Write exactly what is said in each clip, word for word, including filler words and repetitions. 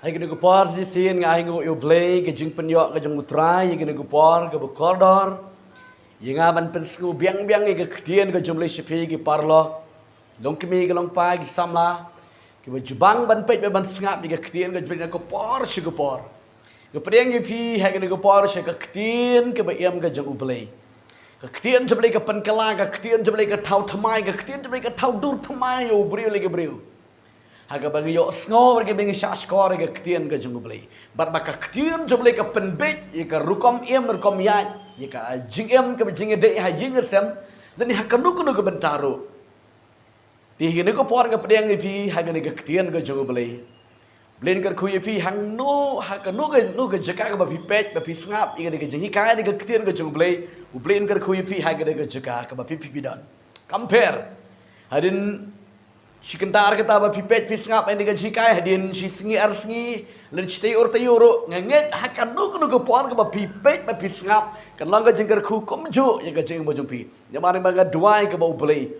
Ha kane ka por shisien nga ai nguh ïa U Blei ka jingpynïoh ka jong U Trai ha kane ka por kaba kordor. Ïa nga ban pynsngew biang biang ïa ka ktien ka jong U Blei sha phi ki paralok, long kmie ki long kpa ki samla kiba ju bang ban peit bad ban sngap ïa ka ktien ka jong U Blei na ka por sha ka por. Nga pdiang ïa phi ha kane ka por sha ka ktien kaba im ka jong U Blei. Ka ktien jong U Blei ka pynkylla, ka ktien jong U Blei ka thaw thymmai, ka ktien jong U Blei ka thaw dur thymmai ïa u briew lane ka briew. Ha kaba ngi ïohsngew bad kaba ngi shah shkor ïa ka ktien ka jong U Blei. Bad ba ka ktien jong U Blei ka pynbeit ïa ka rukom im rukom ïaid, ïa ka jingim kaba jingïadei ha ïing ha sem, lane ha kano kano ka bynta ruh. Te ha kane ka por nga pdiang ïa phi ha kane ka ktien ka jong U Blei. U Blei un kyrkhu ïa phi hangno, ha kano kano ka jaka kaba phi peit ba phi sngap ïa kane ka jinghikai, ïa ka ktien ka jong U Blei. U Blei un kyrkhu ïa phi ha kane ka jaka kaba phi phi phi don. Kam pher. Hadien shi kynta ar kynta ba phi peit phi sngap ïa kane ka jinghikai, hadien shi sngi ar sngi, lane shi taïew ar taïew ruh, nga ngeit ha kano kano ka por kaba phi peit ba phi sngap, kan long ka jingkyrkhu kumjuh ïa ka jingim jong phi. Namar ba nga duwai kaba U Blei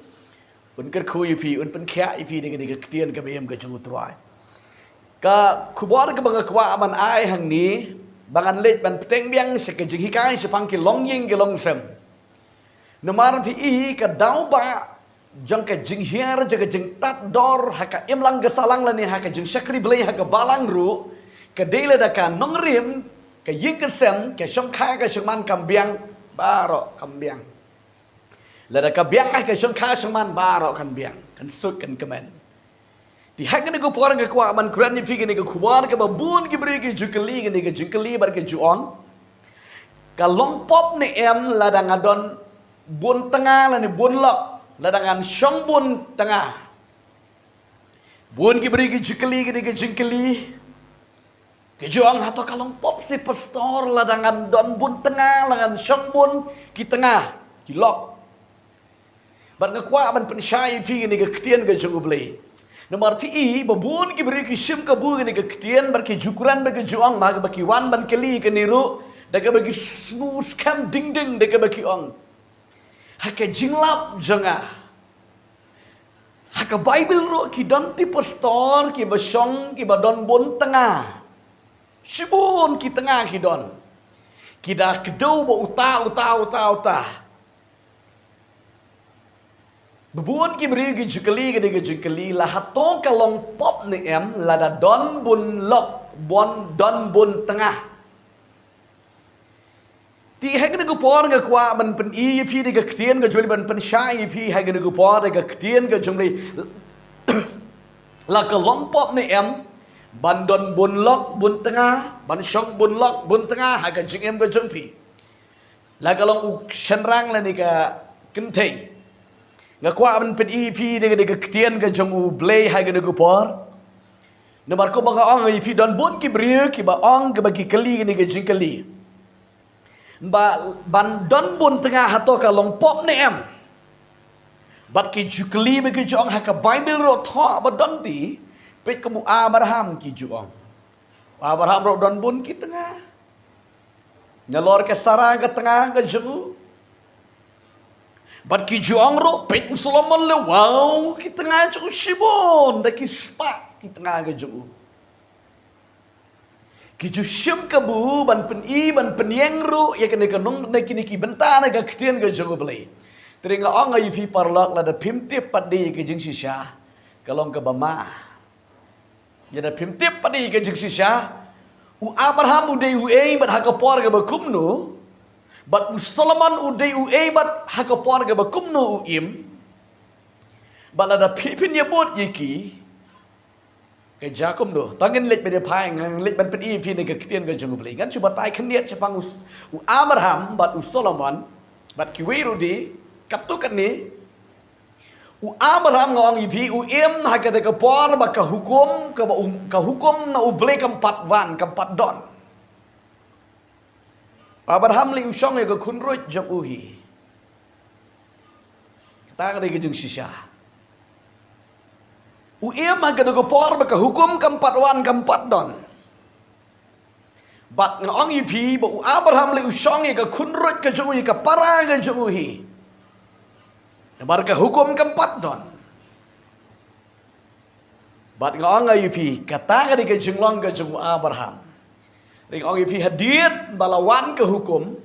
un kyrkhu ïa phi, un pynkhiah ïa phi da kane ka ktien kaba im ka jong U Trai. Ka khubor kaba nga kwah ban ai hangne, ba ngan leit ban bteng biang sha ka jinghikai shaphang ki longïing ki longsem. Namar phi i ka daw ba jong ka jinghiar, jong ka jingtad dor ha ka imlang ka sahlang lane ha ka jingshakri Blei ha ka balang ruh, ka dei lada ka nongrim, ka ïing ka sem, ka shongkha ka shongman kam biang, baroh kam biang. Lada ka biang ai ka shongkha shongman baroh kan biang, kan suk kan kmen. Te ha kane ka por nga kwah ban kren ïa phi kane ka khubor kaba bun ki briew ki ju kylli kane ka jingkylli bad ki ju ong, ka long pop ne em lada nga don bun tnga lane bun lok, lada ngan shong bun tnga. Bun ki briew ki ju kylli kane ka jingkylli. Ki ju ong, hato ka long pop shi pastor lada ngan don bun tnga, la ngan shong bun ki tnga, ki lok. Bad nga kwah ban pynshai ïa phi kane ka ktien ka jong U Blei. Namar phi i ba bun ki briew ki shim kabu kane ka ktien bad ki ju kren bad ki ju ong, ma kaba ki wan ban kylli kane ruh da kaba ki sngewsih skhem ding ding, da kaba ki ong, ha ka jinglap jong nga, ha ka Baibl ruh ki don te pastor kiba shong, kiba don bun tnga. Shibun ki tnga ki don. Ki da kdew ba uta, uta, uta, uta. Ba bun ki briew ki ju kylli kane ka jingkylli, la hato ka long pop ne em lada don bun lok, bun, don bun tnga. Te ha kane ka por nga kwah ban pyni ïa phi da ka ktien ka jong U Blei, ban pynshai ïa phi ha kane ka por da ka ktien ka jong U Blei, la ka long pop ne em ban don bun lok bun tnga, ban shong bun lok bun tnga ha ka jingim ka jong phi. La ka long u shynrang lane ka kynthei. Nga kwah ban pyni ïa phi da ka ktien ka jong U Blei ha kane ka por. Namar kumba nga ong ïa phi, don bun ki briew kiba ong, kiba ki kylli kane ka jingkylli. Ba ban don bun tnga hato ka long pop ne em? Bad ki ju kylli bad ki ju ong, ha ka Baibl ruh thoh ba don te, peit kum u Abraham, ki ju ong. U Abraham ruh don bun ki tnga. Nalor ka Sara ka tnga ka jong u. Bad ki ju ong ruh, peit u Solomon leh, wow, ki tnga jong u shibun, da ki spah ki tnga ka jong u. Ki ju shim kabu ban pyni, ban pynïeng ruh ïa kane ka nong, na kine ki bynta na ka ktien ka jong U Blei. Te nga ong ïa phi paralok, lada phim tip pat de ïa ka jingshisha, ka long kaba ma. Lada phim tip pat de ïa ka jingshisha, u Abraham u dei uei bad ha ka por kaba kumno, bad u Solomon u dei uei bad ha ka por kaba kumno u im, bad lada phi phin ïabud ïa ki, ka jia kumno. To ngin leit ban ïa phai, ngan leit ban pyni ïa phi na ka ktien ka jong U Blei. Ngan shu batai khyndiat shaphang u, u Abraham bad u Solomon bad kiwei ruh de, katto katne. U Abraham nga ong ïa phi, u im ha kata ka por ba ka hukum, kaba u, ka hukum na U Blei kam pat wan, kam pat don. Abraham leh u shong ïa ka khunruit jong u hi. Kata ka dei ka jingshisha. U im ha kata ka por ba ka hukum kam pat wan, kam pat don. Bad nga ong ïa phi ba u Abraham leh u shong ïa ka khunruit ka jong u, ïa ka para ka jong u hi. Namar ka hukum kam pat don. Bad nga ong ïa phi, kata ka dei ka jinglong ka jong u Abraham. Nga ong ïa phi, hadien ba la wan ka hukum,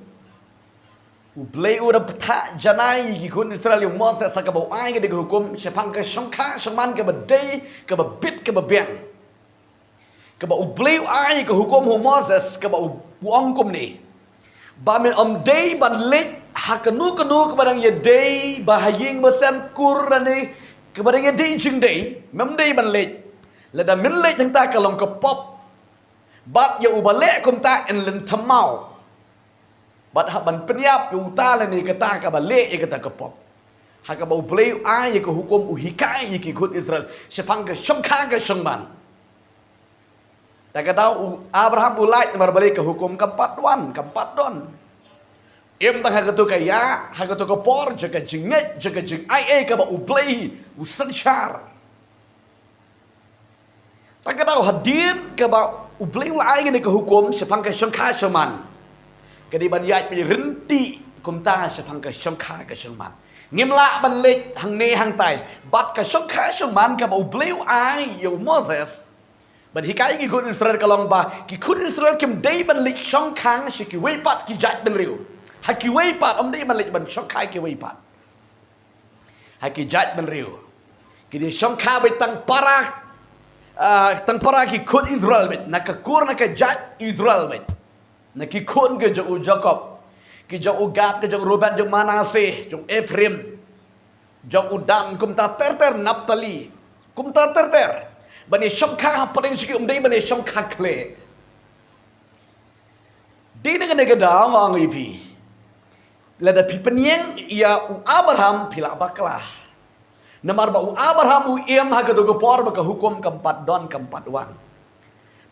U Blei u da pynthah janai ïa ki khun Israel, ïa u Moses, ha kaba u ai ka dei ka hukum shaphang ka shongkha shongman kaba dei, kaba bit, kaba biang. Kaba U Blei u ai ka hukum ha u Moses, kaba u, u ong kumne: Ba men ym dei ban leit ha kano kano kaba dang ïadei bad ha ïing bad sem, kur lane kaba dang ïadei jingdei, mem dei ban leit. Lada men leit hangta ka long ka pop. Bad ïa uba leh kumta yn lynthem maw. Bad hap ban pynïap ïa uta lane kata kaba leh ïa kata ka pop. Ha kaba U Blei u ai ïa ka hukum, u hikai ïa ki khun Israel shaphang ka shongkha ka shongman. Te ka daw u Abraham u lait namar balei ka hukum kam pat wan, kam pat don. Im tang ha kato ka ïa, ha kato ka por, jong ka jingngeit, jong ka jingai ei kaba U Blei u synshar. Te ka daw hadien kaba U Blei u la ai kane ka hukum shaphang ka shongkha shongman, ka dei ban ïaid bad ryntih kumta shaphang ka shongkha ka shongman. Ngim lah ban leit hangne hangtai. Bad ka shongkha shongman kaba U Blei u ai ïa u Moses ban hikai ki khun Israel ka long ba ki khun Israel kim dei ban leit shongkha sha kiwei pat ki jaitbynriew. Ha kiwei pat, ym dei ban leit ban shongkha kiwei pat. Ha ki jaitbynriew. Ki dei shongkha beit tang para, ah, tang para ki khun Israel beit. Na ka kur, na ka jait Israel beit. Na ki khun ka jong u Jakob. Ki jong u Gad, ki jong u Ruben, jong u Manasseh, jong u Ephraim, jong u Dan, kumta ter ter, Naphtali, kumta ter ter. Ban ïa shongkha hapdeng sha ki, ym dei ban ïa shongkha khleh. Dei na kane ka daw nga ong ïa phi, lada phi pynïeng ïa u Abraham phi lah bakla. Namar ba u Abraham u im ha kato ka por ba ka hukum kam pat don, kam pat wan.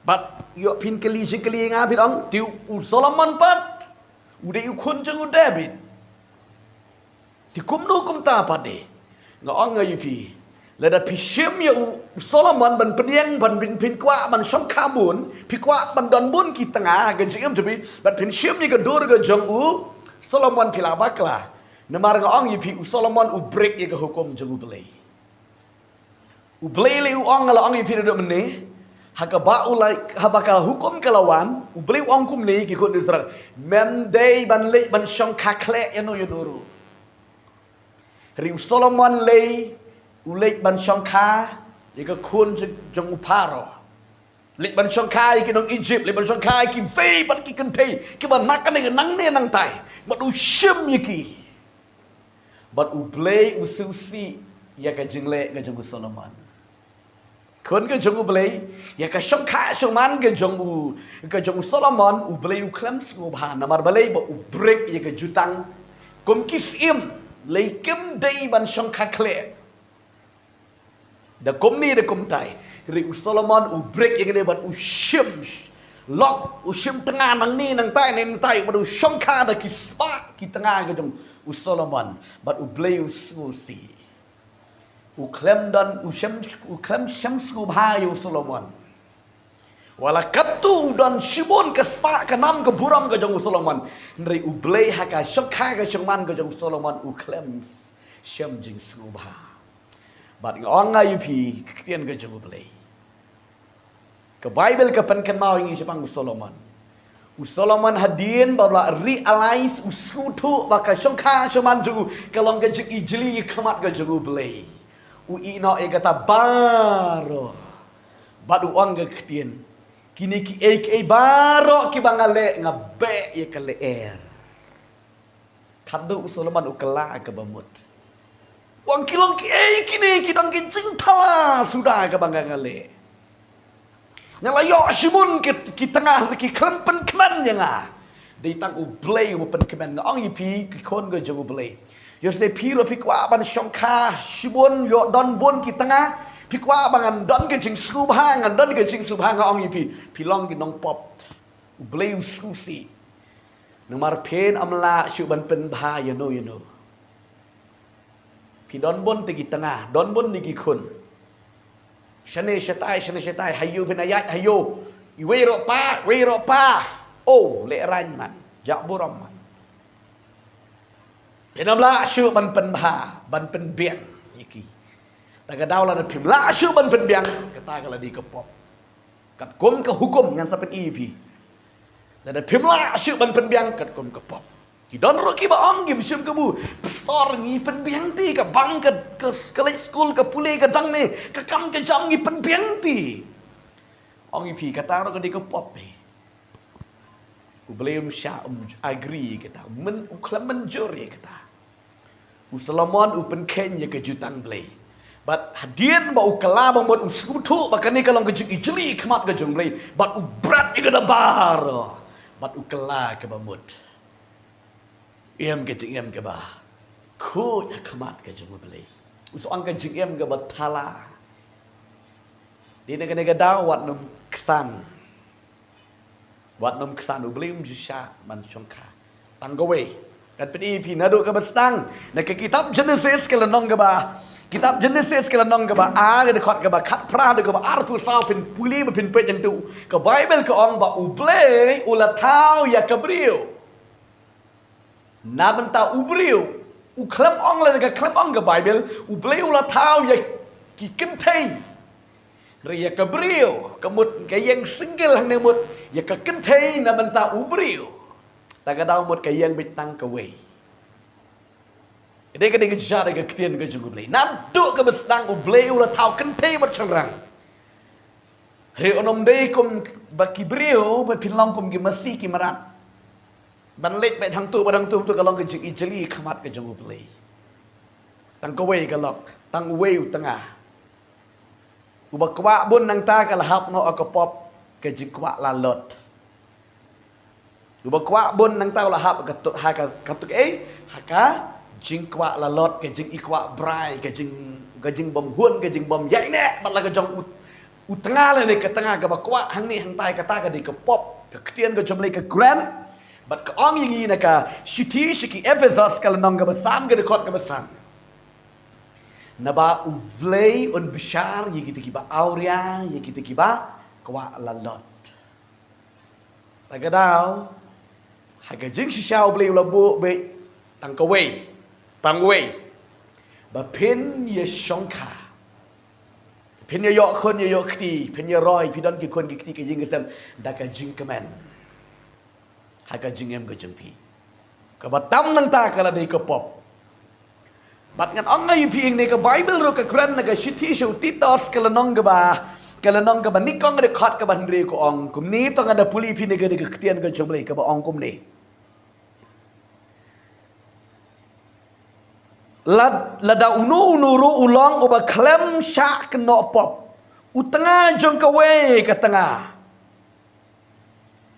Bad ïoh phin kylli jingkylli ïa nga, phin ong, te u Solomon pat, u dei u khun jong u David. Te kumno kumta pat de? Nga ong ïa phi, lada phi shim ïa u Solomon ban pynïeng, ban pyn, phin kwah ban shongkha bun, phi kwah ban don bun ki tnga ha ka jingim jong phi, bad phin shim ïa ka dur ka jong u Solomon, phi lah bakla. Namar nga ong ïa phi, u Solomon u break ïa ka hukum jong U Blei. U Blei lei u ong, nga la ong ïa phi naduh mynne, ha kaba u la, haba ka hukum ka la wan, U Blei u ong kumne ïa ki khun Israel: Mem dei ban leit ban shongkha khleh ïano ïano ruh. Hynrei u Solomon lei u leit ban shongkha ïa ka khun jong, jong u Pharaoh. Leit ban shongkha ïa ki nong Egypt, leit ban shongkha ïa kiwei pat ki kynthei kiba na kane ka nangne nangtai. Bad u shim ïa ki. Bad U Blei u sngewsih ïa ka jingleh ka jong u Solomon. Khun ka jong U Blei, ïa ka shongkha shongman ka jong u, ka jong u Solomon, U Blei u khlem sngewbha. Namar balei? Ba u break ïa ka jutang. Kum ki syiem, lei kim dei ban shongkha khleh. Da kumne da kumtai. Hynrei u Solomon u break ïa kane bad u shim lok, u shim tnga nangne nangtai, nangne nangtai, bad u shongkha da ki spah ki tnga ka jong u Solomon. Bad U Blei u sngewsih. U khlem don, u shem, u khlem shem sngewbha ïa u Solomon. Wat la katto u don shibun ka spah ka nam ka burom ka jong u Solomon, hynrei U Blei ha ka shongkha ka shongman ka jong u Solomon u khlem shem jingsngewbha. Bad nga ong ïa phi, ka ktien ka jong U Blei, ka Baibl ka pynkynmaw ïa ngi shaphang u Solomon. U Solomon hadien ba u la realize, u sngewthuh ba ka shongkha shongman jong u ka long ka jingijli ha khmat ka jong U Blei, u ïehnoh ïa kata baroh. Bad u ong ka ktien, kine kiei kiei baroh kiba nga leh, nga beh ïa ka lyer. Khadduh u Solomon u kylla kaba mut. U ong, ki long kiei kine, ki don ki jingthala suda kaba nga, nga leh. Nga la ïoh shibun ki, ki tnga, ki khlem pynkmen ïa nga. Dei tang U Blei uba pynkmen. Nga ong ïa phi ki khun ka jong U Blei, ïoh shisha phi ruh phi kwah ban shongkha shibun, ïoh don bun ki tnga, phi kwah ba ngan don ka jingsngewbha, ngan don ka jingsngewbha, nga ong ïa phi, phi long ki nongpop. U Blei u sngewsih. Namar phin ym lah shuh ban pynbha ïano ïano. Phi don bun te ki tnga, don bun te ki khun. Shane shatai, shane shatai, ha ïew phin ïaid, ha ïew. Iwei ruh pa, iwei ruh pa. Oh, lehraiñ man, jah burom man. Phin ym lah shuh ban pynbha, ban pynbiang ïa ki. Ta ka daw lada phim lah shuh ban pynbiang, kata ka la dei ka pop. Katkum ka hukum ngan sa pyni ïa phi. Lada phim lah shuh ban pynbiang katkum ka pop. Ki don ruh kiba ong, kim shym kabu. Pastor, ngi pynbiang te, ka bam ka, ka, ka leit skul, ka pule, ka dang ne, ka kam ka jam, ngi pynbiang te. Ong ïa phi, kata ruh ka dei ka pop hi. U Blei um shah, um agree ïa kata. Men, u khlem mynjur ïa kata. U Solomon u pynkheiñ ïa ka jutang Blei. Bad hadien ba u kylla ba mut, u sngewthuh ba kane ka long ka jingijli ha khmat ka jong Blei. Bad u bret ïa kata baroh. Bad u kylla kaba mut. Im ka jingim kaba khuid ha khmat ka jong u Blei. U sa ong ka jingim kaba thala. Dei na kane ka daw wat nym ksan. Wat nym ksan, U Blei um ju shah ban shongkha. Tang kawei. Ngan pyni ïa phi naduh kaba sdang. Na ka kitab Genesis ka lynnong kaba, kitab Genesis ka lynnong kaba ar, ka dkhot kaba khatphra haduh kaba arphew saw, phin pule bad phin peit hangto. Ka Baibl ka ong ba U Blei u la thaw ïa ka briew. Na bynta u briew, u khlem ong lane ka khlem ong ka Baibl, U Blei u la thaw ïa ki kynthei. Hynrei ïa ka briew, ka mut ka ïeng single hangne mut, ïa ka kynthei na bynta u briew. Ta ka daw mut ka ïeng beit tang kawei. Ka dei, ka dei ka jia ka ktien ka jong U Blei. Naduh kaba sdang U Blei u la thaw kynthei bad shynrang. Hynrei un ym dei kum ba ki briew, ba phin long kum ki masi ki mrad. Ban leit beit hangto bad hangto, to ka long ka jingijli ha khmat ka jong U Blei. Tang kawei ka lok, tang uwei u tnga. Uba kwah bun nangta ka la hap noh ha ka pop, ka jingkwah lalot. Uba kwah bun nangta u la hap ha ka tu-, ha ka, ka tu-, eh, ha ka jingkwah lalot, ka jingikwah brai, ka jing, ka jingbymhun, ka jingbymïaineh bad la ka jong u, u tnga lane ka tnga kaba kwah hangne hangtai. Kata ka dei ka pop. Ka ktien ka jong U Blei ka kren bad ka ong ïa ngi na ka shithi sha ki Ephesos ka lynnong kaba san, ka dkhot kaba san. Naba U Blei un bishar ïa kita kiba awria, ïa kita kiba kwah lalot. Ta ka daw, ha ka jingshisha U Blei u la buh beit tang kawei, tang uwei. Ba phin ïashongkha. Phin ïaïoh khun ïaïoh kti, phin ïaroi, phi don ki khun ki kti, ka ïing ka sem, da ka jingkmen. Ha ka jingim ka jong phi. Kaba tam nangta ka la dei ka pop. Bad ngan ong ïa phi hangne, ka Baibl ruh ka kren na ka shithi sha u Titus ka lynnong kaba, ka lynnong kaba nyngkong, ka dkhot kaba hynriew, ka ong kumne, to ngan da pule ïa phi na ka, na ka ktien ka jong U Blei kaba ong kumne. Lad-, lada uno uno ruh u long uba khlem shah kynnoh pop, u tnga jong kawei ka tnga.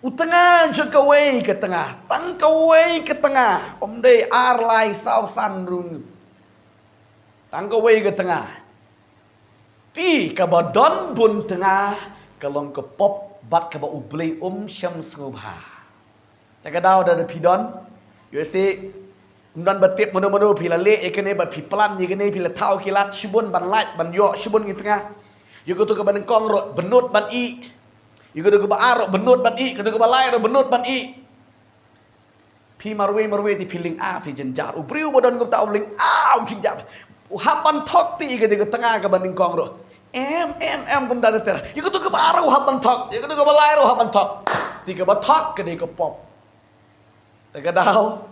U tnga jong kawei ka tnga, tang kawei ka tnga, ym dei ar lai saw san ruh. Tang kawei ka tnga. Te kaba don bun tnga ka long ka pop bad kaba U Blei um shym sngewbha. Ta ka daw da phi don, ïoh se, ym don ba tip mano mano, phi la leh ïa kane bad phi plan ïa kane, phi la thaw ki lad shibun ban lait, ban ïoh shibun ki tnga. Ïa kato kaba nyngkong ruh bynnud ban ih. Ïa kato kaba ar ruh bynnud ban ih, kato kaba lai ruh bynnud ban ih. Phi marwei marwei te phi lynga, phi jynjar. U briew ba don kumta u lynga, u jynjar. U hap ban thok te ïa kata ka tnga kaba nyngkong ruh. Em, em, em, kumta ter ter. Ïa kato kaba ar ruh u hap ban thok, ïa kato kaba lai ruh u hap ban thok. Te kaba thok ka dei ka pop. Ta ka daw.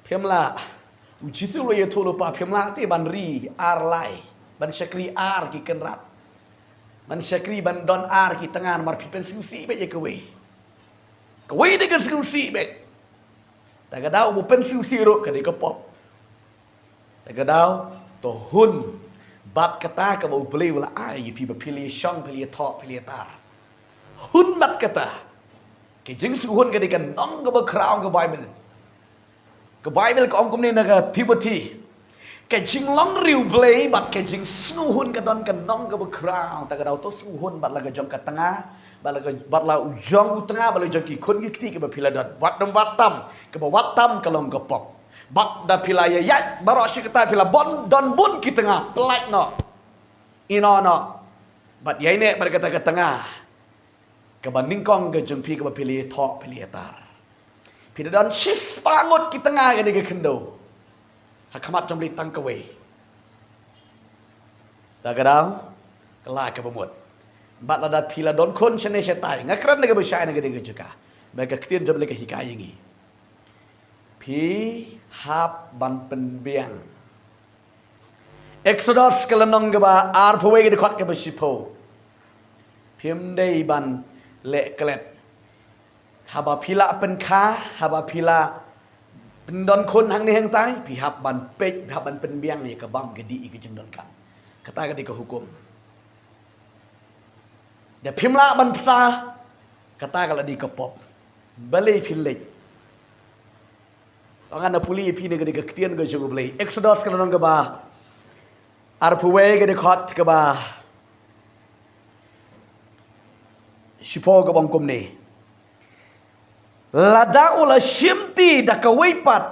Phim lah. U Jisu u la ïathuh lypa, phim lah te ban ri ar lai. Ban shakri ar ki kynrad. Ban shakri ban don ar ki tnga, namar phi pynsngewsih beit ïa kawei. Kawei te kan sngewsih beit. Ta ka daw ba pynsngewsih ruh ka dei ka pop. Ta ka daw, to hun bad kata kaba U Blei u la ai ïa phi ba phi la ïashong, phi la ïathoh, phi la ïatar. Hun bad kata. Ka jingsngewhun ka dei ka nong kaba khraw, ka Baibl. Ka Baibl ka ong kumne na ka Timothi. Ka jinglong riewblei bad ka jingsngewhun ka don ka nong kaba khraw. Ta ka daw, to sngewhun bad la ka jong ka tnga, bad la ka, bad la u jong u tnga, bad la jong ki khun ki kti kiba phi la don. Wat nym wat tam, kaba wat tam ka long ka pop. Bad da phi la ïaid baroh shi katta, phi la bun, don bun ki tnga, pyllait noh. Ïehnoh noh. Bad ïaineh bad kata ka tnga kaba nyngkong ka jong phi kaba phi la ïathoh, phi la ïatar. Phi da don shispah ngut ki tnga kane ka khyndew. Ha khmat jong U Blei tang kawei. Ta ka daw, ka la kaba mut. Bad lada phi la don khun shane shatai, nga kren da kaba shai na ka dei ka jaka. Ba ka ktien jong U Blei ka hikai ïa ngi. Phi hap ban pynbiang. Exodus ka lynnong kaba arphew wei ka dkhot kaba shiphew. Phim dei ban leh klet. Haba phi la pynkha, haba phi la pyndon khun hangne hangtai, phi hap ban peit, phi hap ban pynbiang ïa ka bam ka dih ïa ka jingdonkam. Kata ka dei ka hukum. Da phim lah ban psa, kata ka la dei ka pop. Balei phi leit? Tang ngan pule ïa phi na ka dei ka ktien ka jong U Blei. Exodus ka lynnong kaba arphew wei ka dkhot kaba shiphew ka ong kumne. Lada u la shimti da kawei pat,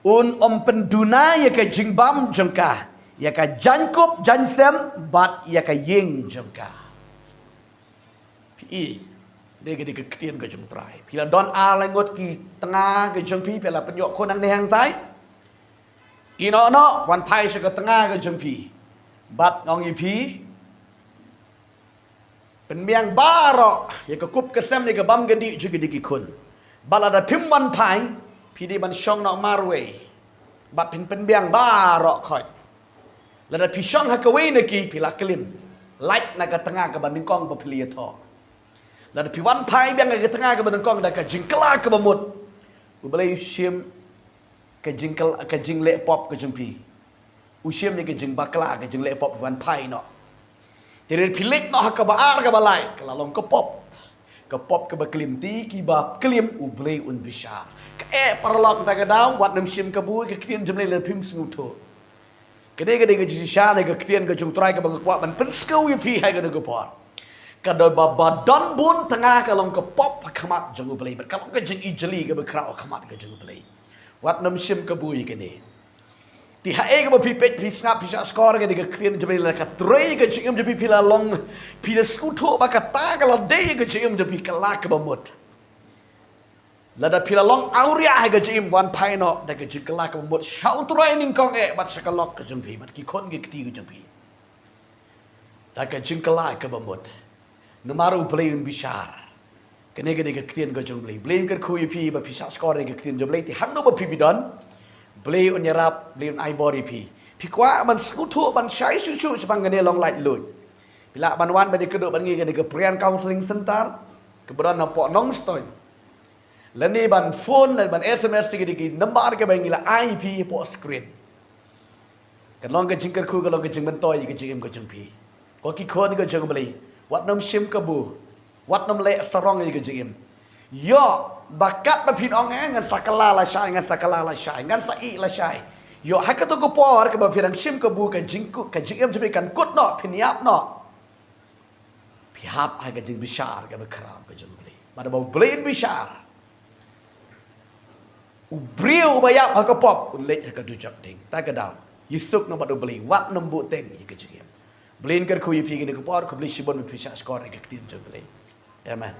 un ym pynduna ïa ka jingbam jong ka, ïa ka jaiñkup jaiñsem bad ïa ka ïing jong ka. Phi i, dei ka dei ka ktien ka jong U Trai. Phi la don ar lai ngut ki tnga ka jong phi, phi la pynïoh khun hangne hangtai. Ïeh noh noh, wan phai sha ka tnga ka jong phi. Bad nga ong ïa phi, pynbiang baroh ïa ka kup ka sem, ïa ka bam ka dih jong ki dei ki khun. Bad lada phim wan phai, phi dei ban shong noh marwei. Bad phin pynbiang baroh khoit. Lada phi shong ha kawei na ki, phi la klim. Lait na ka tnga kaba nyngkong ba phi la ïathoh. Lada phi wan phai biang ha ka tnga kaba nyngkong da ka jingkylla kaba mut, U Blei u shim ka jingkylla, ka jingleh pop ka jong phi. U shim ïa ka jingbakla, ka jingleh pop, wan phai noh. Te lada phi leit noh ha kaba ar kaba lai, ka la long ka pop. Ka pop kaba klim, te kiba klim U Blei un bishar. Ka eh paralok, ta ka daw, wat nym shim kabu ïa ka ktien jong U Blei lada phim sngewthuh. Ka dei ka dei ka jingshisha na ka ktien ka jong U Trai kaba nga kwah ban pynsngew ïa phi ha kane ka por. Ka dei ba ba don bun tnga ka long ka pop ha khmat jong U Blei, bad ka long ka jingijli kaba khraw ha khmat ka jong U Blei. Wat nym shim kabu ïa kane. Te haei kaba phi peit, phi sngap, phi shahshkor, ka dei ka ktien jong U Blei, lada ka trei ka jingim jong phi, phi la long, phi la sngewthuh ba kata ka la dei ka jingim jong phi, ka la kaba mut. Lada phi la long awria ha ka jingim, wan phai noh da ka jingkylla kaba mut sha U Trai nyngkong eh, bad sha ka lok ka jong phi, bad ki khun ki kti ka jong phi. Da ka jingkylla kaba mut. Namar U Blei un bishar. Kane ka dei ka ktien ka jong U Blei. U Blei un kyrkhu ïa phi ba phi shahshkor ïa ka ktien jong U Blei, te hangno ba phi bi don, U Blei un ïarap, U Blei un ai bor ïa phi. Phi kwah ban sngewthuh, ban shai shuh shuh shaphang kane, long laitluid. Phi lah ban wan ban ïakynduh bad ngi ha kane ka Prayer Counseling Center, kaba don hapoh Nongstoiñ. Lane ban phone, lane ban S M S, te ka dei ki number kaba ngi la ai ïa phi hapoh screen. Ka long ka jingkyrkhu, ka long ka jingmyntoi ïa ka jingim ka jong phi. Ko ki khun ka jong U Blei, wat nym shim kabu, wat nym leh sarong ïa ka jingim. Ïoh ba katba phin ong, eh, ngan sa kylla lashai, ngan sa kylla lashai, ngan sa ïeh lashai. Ïoh ha kato ka por kaba phi dang shim kabu, ka jingkut, ka jingim jong phi kan kut noh, phin ïap noh. Phi hap ha ka jingbishar kaba khraw ka jong U Blei. Bad haba U Blei un bishar, u briew uba ïap ha ka pop un leit ha ka dujok ding. Ta ka daw, ïasuk noh bad U Blei, wat nym buhteng ïa ka jingim. U Blei un kyrkhu ïa phi ha kane ka por, khublei shibun ba phi shahshkor ïa ka ktien jong U Blei. Amen.